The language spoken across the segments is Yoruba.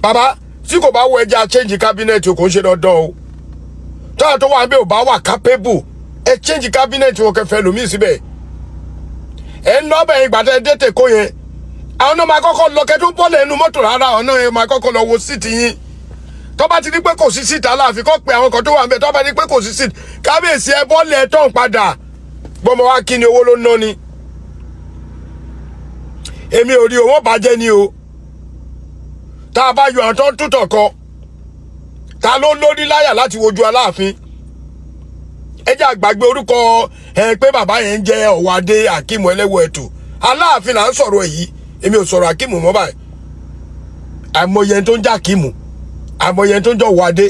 Bàbá, tí kò bá wọ ẹja change cabinet, kò ń ṣe dandan o. Táwọn tó wà ń bẹ ò bá wà capable, ẹ change cabinet wọn, kẹfẹ lòmíì síbẹ̀. Ẹ ń lọ bẹ̀yìn ìgbà tẹ́ dé tèkó yẹn, àwọn náà máa kọ́kọ́ lọ kẹ́ tó bọ́ọ̀lù ẹnu mọ́tò rárá. Àwọn náà máa kọ́kọ́ lọ wo seat yín. Tó bá ti ní pé kò sí seat Aláàfin, kó pe àwọn kan tó wà ń bẹ̀. Tó bá ti ní pé kò sí seat, kábíyèsí, ẹ bọ́ọ̀lù, ẹ tán padà. Gbọ́mọ wá kí ni owó ló ná ni? Èmi ò rí owó bàjẹ́ ni o. Tá a bá yọ àwọn tó ń tútọ̀ kọ, ta ló lórí láyà láti wojú Aláàfin? Ẹ jẹ́ àgbàgbé orúkọ ẹ pé bàbá yẹn ń jẹ́ Ọ̀wádé Akíìmù Ẹlẹ́wọ̀ Ẹ̀tù. Aláàfin là ń sọ̀rọ̀ èyí. Èmi ò sọ̀rọ̀ Akíìmù mọ́ báyìí. Àìmọye tó ń jẹ́ Akíìmù, àìmọye tó ń jẹ́ Ọ̀wádé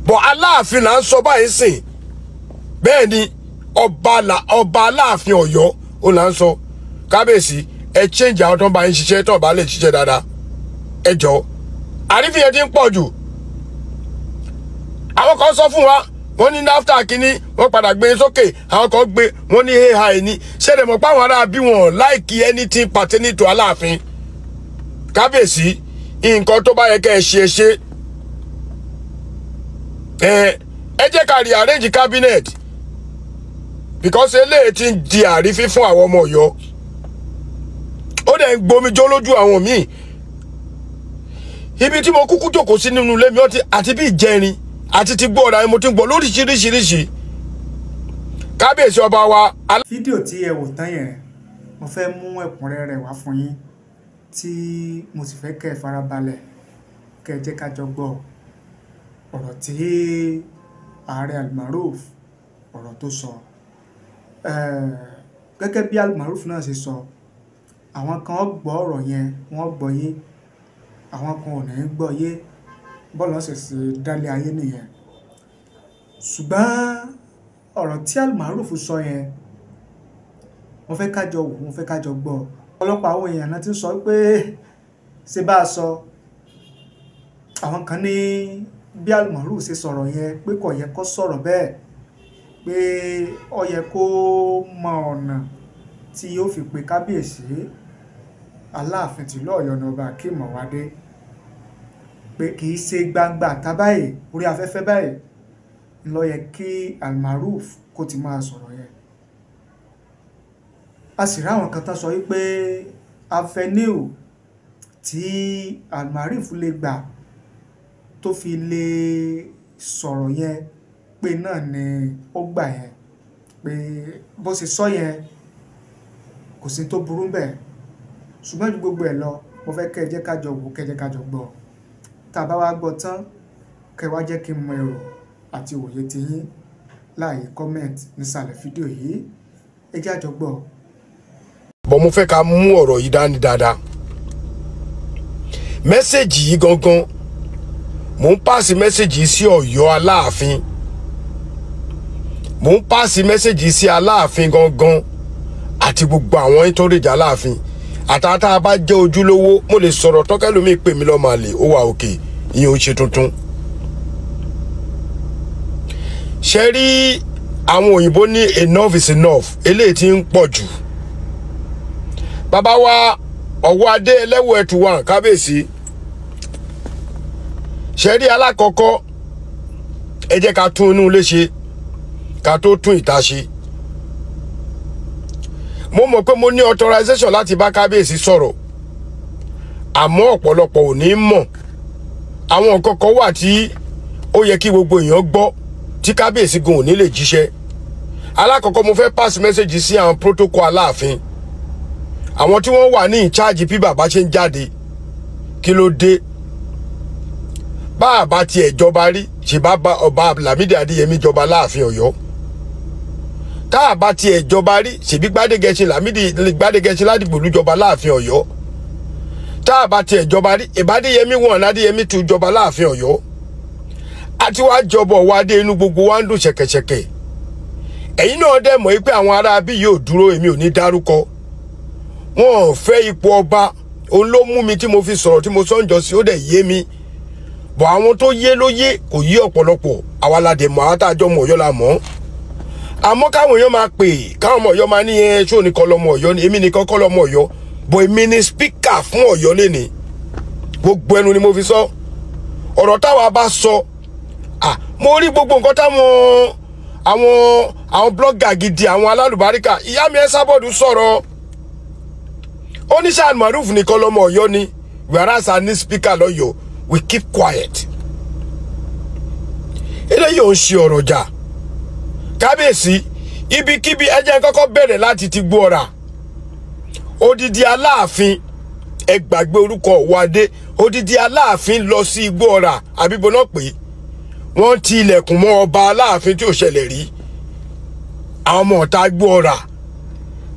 bọ̀, Aláàfin là ń sọ báyìí sìn. Bẹ́ẹ̀ ni, ọba Aláàfin Ọ̀yọ́ ó là ń sọ. Kábíyèsí, ẹ change àwọn tó ń bá yín ṣiṣẹ́ tó ń bá lè ṣiṣẹ́ dáadáa. Ẹ jọ, àrífín yẹn ti ń pọ̀ jù. Àwọn kan sọ fún wa, wọ́n ní NAFTA kínní, wọ́n padà gbé e sókè. Àwọn kan gbé, wọ́n ní AI ní ṣẹlẹ̀ mọ̀ páwọn ará bí wọn like anything pertaining to Aláàfin. Kábíyèsí, nǹkan tó bá yẹ kẹ́ ẹ ṣe, ẹ ṣe. Ẹ jẹ́ ká rearrange cabinet, because eléyìí ti ń di àrífín fún àwọn ọmọ Ọ̀yọ́. Ó dẹ̀ ń gbomijó lójú àwọn míì. Ibi tí mo kúkú jókòó sí nínú ilé mi ọtí àti bí ìjẹrin àti ti gbọ́ ọ̀rọ̀ mo ti ń gbọ́ lóríṣiríṣiríṣi. Kábíyèsí ọba wa. Fídíò tí ẹ wò tán yẹn, mo fẹ́ mú ẹ̀kúnrẹ́rẹ́ wá fún yín, tí mo sì fẹ́ kẹ́ ẹ farabalẹ̀, kẹ́ ẹ jẹ́ ká jọ gbọ́ ọ̀rọ̀ tí ààrẹ Almaroof, ọ̀rọ̀ tó sọ. Gẹ́gẹ́ bí Almaroof náà ṣe sọ, àwọn kan gbọ́ ọ̀rọ̀ yẹn, wọ́n gbọ́ yé, àwọn kan ò ní gbọ́ yé. Bọ́ọ̀lù ọ̀sẹ̀ ṣe dálé ayé nìyẹn. Ṣùgbọ́n ọ̀rọ̀ tí Almaroof sọ yẹn, mo fẹ́ ká jọ wò, mo fẹ́ ká jọ gbọ́. Ọ̀pọ̀lọpọ̀ àwọn èèyàn náà ti ń sọ pé ṣe bá a sọ. Àwọn kan ní bí Almaroof ṣe sọ̀rọ̀ yẹn, pé kò yẹ kó sọ̀rọ̀ bẹ́ẹ̀, pé ó yẹ kó mọ ọ̀nà tí yóò fi pe kábíyèsí Aláàfin tìlú Ọ̀yọ́ ní ọba Akeem Ọ̀wádé, pé kì í ṣe gbangba tábàyè orí afẹ́fẹ́ báyìí ló yẹ kí Almaroof kó ti máa sọ̀rọ̀ yẹn. A sì ráwọn kan tán sọ wípé avenue tí Almaroof lè gbà tó fi lè sọ̀rọ̀ yẹn, pé náà ni ó gbà yẹn, pé bó ṣe sọ yẹn, kò sí tó burú bẹ́ẹ̀. Ṣùgbọ́n ju gbogbo ẹ̀ lọ, mo fẹ́ kẹ́ ẹ jẹ́ ká jọ wò, kẹ́ ẹ jẹ́ ká jọ gbọ́. Tá a bá wá gbọ́ tán, kẹ́ ẹ wá jẹ́ kí n mọ èrò àti òye tiyín láàyè comment nísàlẹ̀ fídíò yìí. Ẹ jẹ́ á jọ gbọ́. Bọ̀ mo fẹ́ ká mú ọ̀rọ̀ yìí dání dáadáa. Message yìí gangan, mò ń pass message yìí sí Ọ̀yọ́ Aláàfin, mò ń pass message yìí sí Aláàfin gangan àti gbogbo àwọn entourage Aláàfin àtàtà bá jẹ́ ojúlówó. Mo lè sọ̀rọ̀ tọ́kẹ́lómi pè mí lọ́mọ àlè, ó wà òkè, ìyẹn ò ṣe tuntun. Ṣe rí, àwọn òyìnbó ní enough is enough. Eléyìí tí ń pọ̀ jù. Bàbá wa Ọ̀wọ́ Adé Ẹlẹ́wọ̀ Ẹ̀tù wa, kábíyèsí, ṣe rí, alákọ̀ọ́kọ́, ẹ jẹ́ ká tún inú ilé ṣe ká tó tún ìta ṣe. Mo mọ̀ pé mo ní authorization láti bá kábíyèsí sọ̀rọ̀, àmọ́ ọ̀pọ̀lọpọ̀ ò ní mọ̀. Àwọn nǹkan kan wà tí ó yẹ kí gbogbo èèyàn gbọ́ tí kábíyèsí gan ò ní lè jíṣẹ́. Alákọ̀ọ́kọ́, mo fẹ́ pass message sí àwọn protocol Aláàfin, àwọn tí wọ́n wà ní in charge bí bàbá ṣe ń jáde. Kí ló dé? Bá àbá tiẹ̀ jọba rí, ṣe bá ọba Lámídì Adéyẹmí jọba láàfin Ọ̀yọ́. Tá a bá tiẹ̀ jọba rí, ṣèbí Gbádégẹṣin, Lámídì Gbádégẹṣin Ládìgbòlú jọba láàfin Ọ̀yọ́. Tá a bá tiẹ̀ jọba rí, ìbádéyẹmí wọn Adéyẹmí tún jọba láàfin Ọ̀yọ́. Àti wàá jọbọ̀ wá dé, inú gbogbo wa ń dùn ṣẹ̀kẹ̀ṣẹ̀kẹ̀. Ẹ̀yin náà dẹ̀ mọ̀ pé àwọn ará bí yóò dúró. Èmi ò ní dárúkọ wọn, ò fẹ́ ipò ọba. Òun ló mú mi tí mo fi sọ̀rọ̀ tí mo sọ́njọ́ sí. Ó dẹ̀ yé mi bọ̀, àwọn tó yé ló yé, kò yé ọ̀pọ̀lọpọ̀. Àwa la dẹ̀ mọ̀, àwọn tá a jọ mọ̀ Ọ̀yọ́ la mọ̀. Àmọ́ káwọn èèyàn máa pè, káwọn ọmọ Ọ̀yọ́ máa ní ẹ ṣó nìkan lọmọ Ọ̀yọ́ ni. Èmi nìkan kọ́ lọmọ Ọ̀yọ́ bọ̀, èmi ni speaker fún Ọ̀yọ́ lénìí. Gbogbo ẹnu ni mo fi sọ. Ọ̀rọ̀ táwa bá sọ, mo rí gbogbo nǹkan táwọn àwọn blogger gidi, àwọn alálùbáríkà, ìyá mi Esabod sọ̀rọ̀. Ó ní ṣé Almaroof nìkan lọ́mọ Ọ̀yọ́ ni, whereas a ní speaker lọ́yọ̀ọ́, we keep quiet. Eléyìí ò ń ṣe ọ̀rọ̀ jà. Kábíyèsí, ibikíbi ẹ jẹ́ kọ́kọ́ bẹ̀rẹ̀ láti ti gbó ọ̀rà. Odidi Aláàfin, ẹ gbàgbé orúkọ Ọ̀wọ́adé, odidi Aláàfin lọ sí igbó ọ̀rà, àbíbo náà pé wọ́n ti ilẹ̀kùn mọ́ ọba Aláàfin tí ò ṣẹlẹ̀ rí. Àwọn ọmọ ọ̀tá gbó ọ̀rà,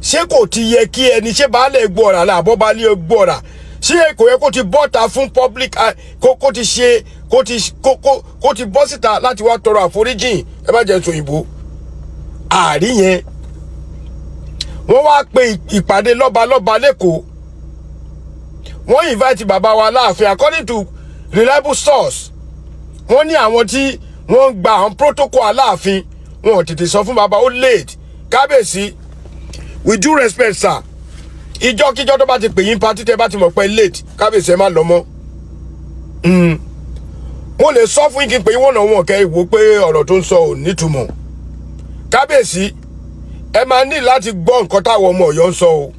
ṣé kò ti yẹ kí ẹni ṣé baálé gbó ọ̀rà làbọ́ baálé gbó ọ̀rà, ṣé kò yẹ kó ti bọ́ta fún public, kó ti ṣe kó ti bọ́ síta láti wá tọrọ àforíjìn? Ẹ má jẹ́ sòyìnbó àárí yẹn. Wọ́n wá pe ìpàdé lọ́balọ́ba lẹ́kọ̀ọ́, wọ́n invite bàbá wa Aláàfin. According to reliable source, wọ́n ní àwọn tí wọ́n ń gba àwọn protocol Aláàfin, wọn ò tètè sọ fún bàbá, ó late. Kábíyèsí, with due respect sir, ìjọ́kíjọ́ tó bá ti pè yín party, tẹ́ bá ti mọ̀ pé late, kábíyèsí, ẹ má lọ mọ́. Mo lè sọ fún yín kí n pè yín wọ̀nà wọn kẹ́ ìwò pé ọ̀rọ̀ tó ń sọ ò nítumọ̀. Kábíyèsí, ẹ máa ní láti gbọ́ nǹkan táwọn ọmọ Ọ̀yọ́ ń sọ o.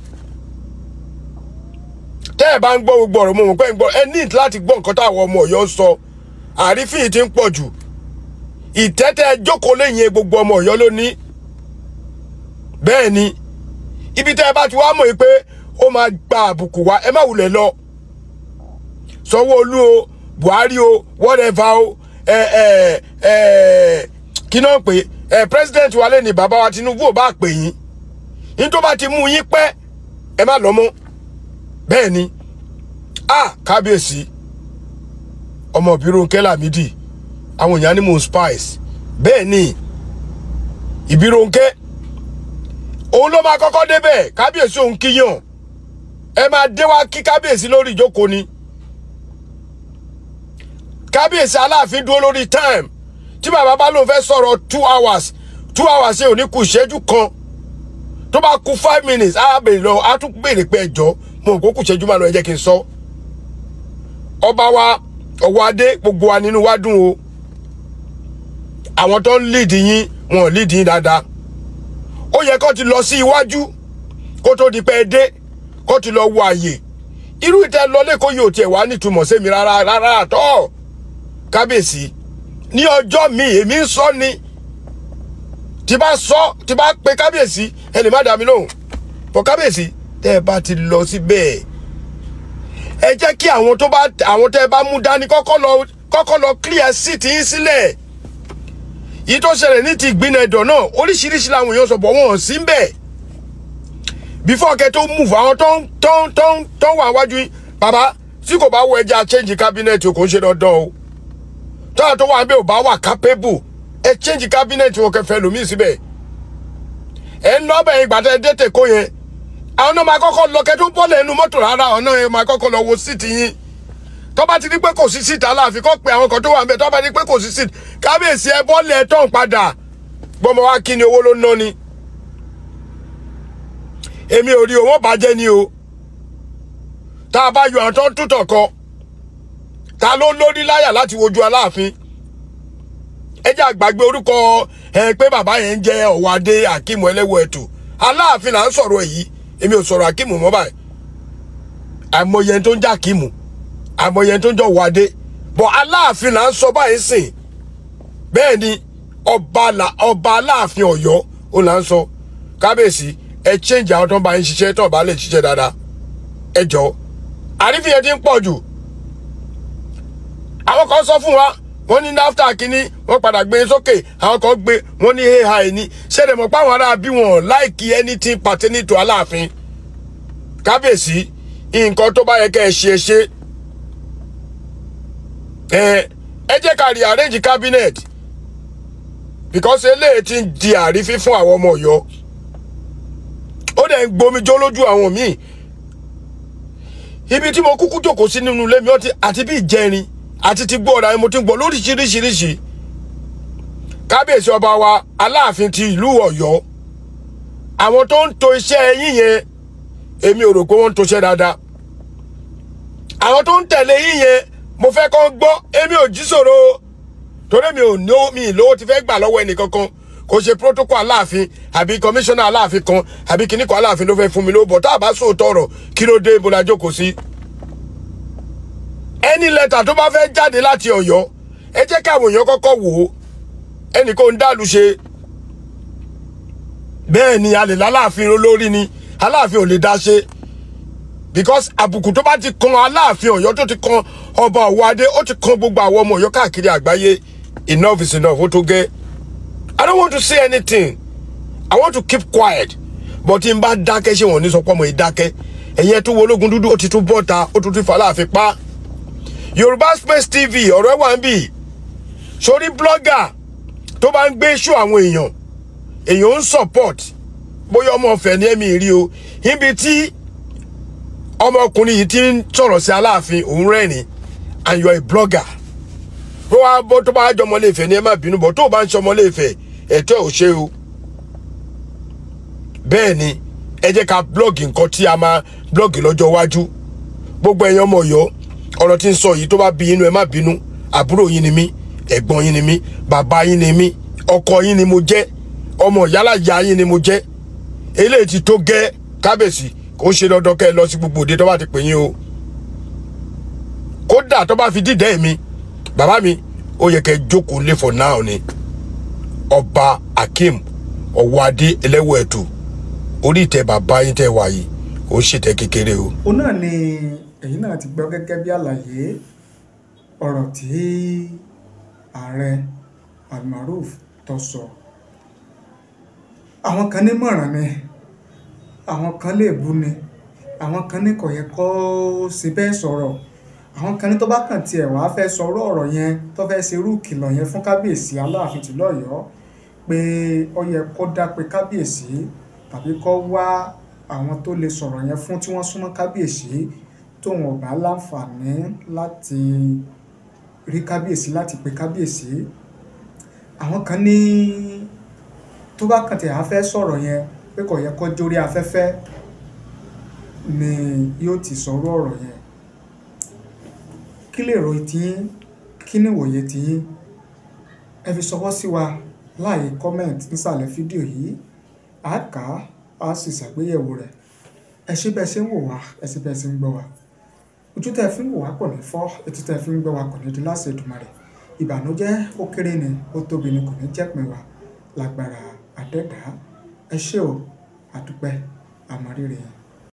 Tẹ́ ẹ bá ń gbọ́ gbogbo ọ̀rọ̀, mo mọ̀ pé ń gbọ́, ẹ ní láti gbọ́ nǹkan táwọn ọmọ Ọ̀yọ́ ń sọ. Àrífín yìí ti ń pọ̀ jù. Ìtẹ́tẹ́ jókòó lẹ́yìn gbogbo ọmọ Ọ̀yọ́ ló ní. Bẹ́ẹ̀ ni, ibi tẹ́ ẹ bá ti wá mọ̀ pé ó máa gba àbùkù wá, ẹ má wulẹ̀ lọ. Sanwó-Olú o, Buhari o, whatever o, ẹ ẹ ẹ kí náà pé ẹ president wa lè ní bàbá wa Tinubu ò bá pè yín ní tó bá ti mú yín pẹ́, ẹ má lọ mọ́. Bẹ́ẹ̀ ni. Ah, kábíyèsí, ọmọ Ìbírónkẹ́ Lámídì, àwọn èèyàn ní mò ń spice. Bẹ́ẹ̀ ni, Ìbírónkẹ́ òun ló máa kọ́kọ́ débẹ̀. Kábíyèsí òun kíyàn, ẹ máa dé wá kí kábíyèsí lórí ìjókòó ni. Kábíyèsí Aláàfin dúró lórí time. Tí bàbá bá lóun fẹ́ sọ̀rọ̀ 2 hours, 2 hours yẹn ò ní kù ìṣẹ́jú kan. Tó bá kù 5 minutes, á béèrè lọ, á tún béèrè pé, ẹjọ́, mo kò kù ìṣẹ́jú máa lọ, ẹ jẹ́ kí n sọ. Ọba wa Ọwọ́adé, gbogbo wa nínú wa dùn o. Àwọn tó ń lead yín, wọn ò lead yín dáadáa. Ó yẹ kó ti lọ sí iwájú kó tó di pé ẹ dé, kó ti lọ wo àyè. Irú ìtẹ́ lọ lẹ́kọ̀ọ́ yóò tiẹ̀ wá nítumọ̀ sẹ́mi rárá rárá àtọ́. Kábíyèsí, ní ọjọ́ mi, èmi ń sọ ni, tí bá sọ, tí bá pe kábíyèsí, ẹ lè má dá mi lóhùn fọ. Kábíyèsí, tẹ́ ẹ bá ti lọ síbẹ̀, ẹ jẹ́ kí àwọn tó bá àwọn tẹ́ ẹ bá mú dání kọ́kọ́ lọ clear seat yín sílẹ̀. Yìí tó ṣẹlẹ̀ ní ti ìgbìnà ẹ̀dọ̀ náà, oríṣiríṣi làwọn èèyàn sọ bọ̀, wọ́n sí ń bẹ̀ before kẹ́ tó move. Àwọn tó ń wà wájú yín, bàbá, tí kò bá wọ ẹja change cabinet o, kò ń ṣe dandan o. Tọ́lá tó wà níbẹ̀ ò bá wà capable, ẹ change cabinet wọn, kẹfẹ́ lòmíì síbẹ̀. Ẹ ń lọ bẹ̀yìn ìgbà tẹ́ dé tèkó yẹn, àwọn náà máa kọ́kọ́ lọ kẹ́ tó bọ́lẹ̀ ẹnu mọ́tò rárá. Àwọn náà máa kọ́kọ́ lọ wo seat yín. Tó bá ti ní pé kò sí seat, Aláàfin kọ́ pé àwọn kan tó wà níbẹ̀. Tó bá ti ní pé kò sí seat, kábíyèsí, ẹ bọ́lẹ̀, ẹ tán padà. Gbọ́mọ wá kí ni owó ló ná ni? Èmi ò rí o, wọ́n bàjẹ́ ni o. Tá a bá yọ àwọn tó ń tútọ̀ kọ, ta ló lórí láyà láti wojú Aláàfin? Ẹ jẹ́ àgbàgbé orúkọ ẹ pé bàbá yẹn ń jẹ́ Ọ̀wádé Akíìmù Ẹlẹ́wọ̀ Ẹ̀tù. Aláàfin là ń sọ̀rọ̀ èyí. Èmi ò sọ̀rọ̀ Akíìmù mọ́ báyìí. Àìmọye ẹni tó ń jẹ́ Akíìmù, àìmọye ẹni tó ń jẹ́ Ọ̀wádé, bọ̀ Aláàfin là ń sọ báyìí sìn. Bẹ́ẹ̀ ni, ọba Aláàfin Ọ̀yọ́ ó là ń sọ. Kábíyèsí, ẹ change àwọn tó ń bá yín ṣiṣẹ́ tó ń bá lè ṣiṣẹ́ dáadáa. Ẹ jọ, àrífín yẹn ti ń pọ̀ jù. Àwọn kan sọ fún wa, wọ́n ní NAFTA kínní, wọ́n padà gbé sókè. Àwọn kan gbé, wọ́n ní AI ní ṣẹlẹ̀ mọ̀ pé àwọn ará bí wọn like anything pertaining to Aláàfin. Kábíyèsí, nǹkan tó bá yẹ kẹ́ ẹ ṣe, ẹ ṣe. Ẹ jẹ́ ká rearrange cabinet, because eléyìí ti ń di àrífín fún àwọn ọmọ Ọ̀yọ́, ó dẹ̀ ń gbomijó lójú àwọn míì. Ibi tí mo kúkú jókòó sí nínú ilé mi ọtí àti bí ìjẹrin àti ti gbọ́ ọ̀rọ̀, mo ti ń gbọ́ lóríṣiríṣiríṣi. Kábíyèsí, ọba wa Aláàfin ti ìlú Ọ̀yọ́, àwọn tó ń to iṣẹ́ yín yẹn, èmi ò rò pé wọ́n ń toṣẹ́ dáadáa. Àwọn tó ń tẹ̀lé yín yẹn Mo fẹ́ kàn gbọ́, èmi ò jí sọ̀rọ̀ torí mi ò ní mi lówó ti fẹ́ gbà lọ́wọ́ ẹnìkankan. Kò ṣe protocol Aláàfin àbí commissioner Aláàfin kan àbí kíní kan Aláàfin ló fẹ́ fún mi lówó. Bọ̀ tá a bá sòótọ́ ọ̀rọ̀, kí ló dé? Ibo la jókòó sí? Ẹni lẹ́tà tó bá fẹ́ jáde láti Ọ̀yọ́, ẹ jẹ́ káwọn èèyàn kọ́kọ́ wò ó. Ẹnì kò ń dàlú ṣe bẹ́ẹ̀ ni. A lè lálàáfin olórí ni, Aláàfin ò lè dá ṣe, because àbùkù tó bá ti kan Aláàfin Ọ̀yọ́, tó ti kan ọba Ọ̀wọ́adé, ó ti kan gbogbo àwọn ọmọ Ọ̀yọ́ káàkiri àgbáyé. Enough is enough. Ó tó gẹ́. I don't want to say anything. I want to keep quiet, but tí n bá dákẹ́, ṣé wọ́n ní sọ pé ọmọ yìí dákẹ́? Ẹ̀yẹn tó wo ológun dúdú, ó ti tún bọ́ta, ó tún ti fà láàfin pa. Yorùbá Space TV, ọ̀rọ̀ ẹ̀ wà ń bì sórí. Blogger tó bá ń gbé ṣó àwọn èèyàn, èèyàn ń support, bóyá ọmọ ọ̀fẹ́ ní ẹ̀mí rí o. Níbi tí ọmọkùnrin yìí ti ń sọ̀rọ̀ sí Aláàfin, òun rẹ́rìn, and you are a blogger. Bó wá bó tó bá jọmọ lè fẹ́ ní, ẹ má bínú bọ̀, tó o bá ń ṣọmọ lè fẹ́, ẹ̀tọ́ ò ṣe o. Bẹ́ẹ̀ ni, ẹ jẹ́ ká blog nǹkan tí a máa blog lọ́jọ́ iwájú. Gbogbo ẹ̀yin ọmọ Ọ̀yọ́, ọ̀rọ̀ tí ń sọ yìí, tó bá bí inú, ẹ má bínú. Àbúrò yín ni mí, ẹ̀gbọ́n yín ni mí, bàbá yín ni mí, ọkọ yín ni mo jẹ́, ọmọ yálà ya yín ni mo jẹ́. Eléyìí ti tó gẹ́. Kábíyèsí, kò ṣe dandan kẹ́ ẹ lọ sí gbogbo òde tó bá ti pè yín o. Kódà tó bá fi dídẹ́ mi, bàbá mi, ó yẹ kẹ́ jókòó lé for now ni. Ọba Akeem Ọwọ́adé Ẹlẹ́wọ̀ Ẹ̀tù, orí ìtẹ́ bàbá yín tẹ́ wà yìí, kò ṣètẹ́ kékeré o. Òun náà ni ẹ̀yin náà ti gbọ́ gẹ́gẹ́ bí àlàyé ọ̀rọ̀ tí ààrẹ Almaroof tó sọ. Àwọn kan ní mọ̀ràn ni, àwọn kan lè bú ni, àwọn kan ní kò yẹ kó ṣe bẹ́ẹ̀ sọ̀rọ̀, àwọn kan ní tó bá kàn tiẹ̀ wá fẹ́ sọ̀rọ̀ ọ̀rọ̀ yẹn, tó fẹ́ ṣe irú ìkìlọ̀ yẹn fún kábíyèsí Aláàfin tìlú Ọ̀yọ́, pé ó yẹ kó dá pé kábíyèsí tàbí kó wá àwọn tó lè sọ̀rọ̀ yẹn fún tí wọ́n súnmọ́ kábíyèsí, tóun ò bá láǹfààní láti rí kábíyèsí, láti pe kábíyèsí. Àwọn kan ní tó bá kàn tiẹ̀ á fẹ́ sọ̀rọ̀ yẹn, pé kò yẹ kó jórí afẹ́fẹ́ ni yóò ti sọ̀rọ̀ ọ̀rọ̀ yẹn. Kí lèrò tiyín? Kí ni ìwòye tiyín? Ẹ fi ṣọwọ́ sí wa láàyè comment nísàlẹ̀ fídíò yìí. A kà á, a sì ṣàgbéyẹ̀wò rẹ̀. Ẹ ṣé bẹ́ẹ̀ ṣe ń wò wá, ẹ ṣé bẹ́ẹ̀ ṣe ń gbọ́ wá. Ojú tẹ́ ẹ fi ń wò wá kò ní fọ́, etí tẹ́ ẹ fi ń gbọ́ wá kò ní di láṣẹ Èdùmàrè. Ìbànújẹ́, ó kéré ni, ó tóbi ni, kò ní jẹ́pin wa lágbára Adẹ́dàá. Ẹ ṣé o, àdúpẹ́, àmọ̀rírì yín.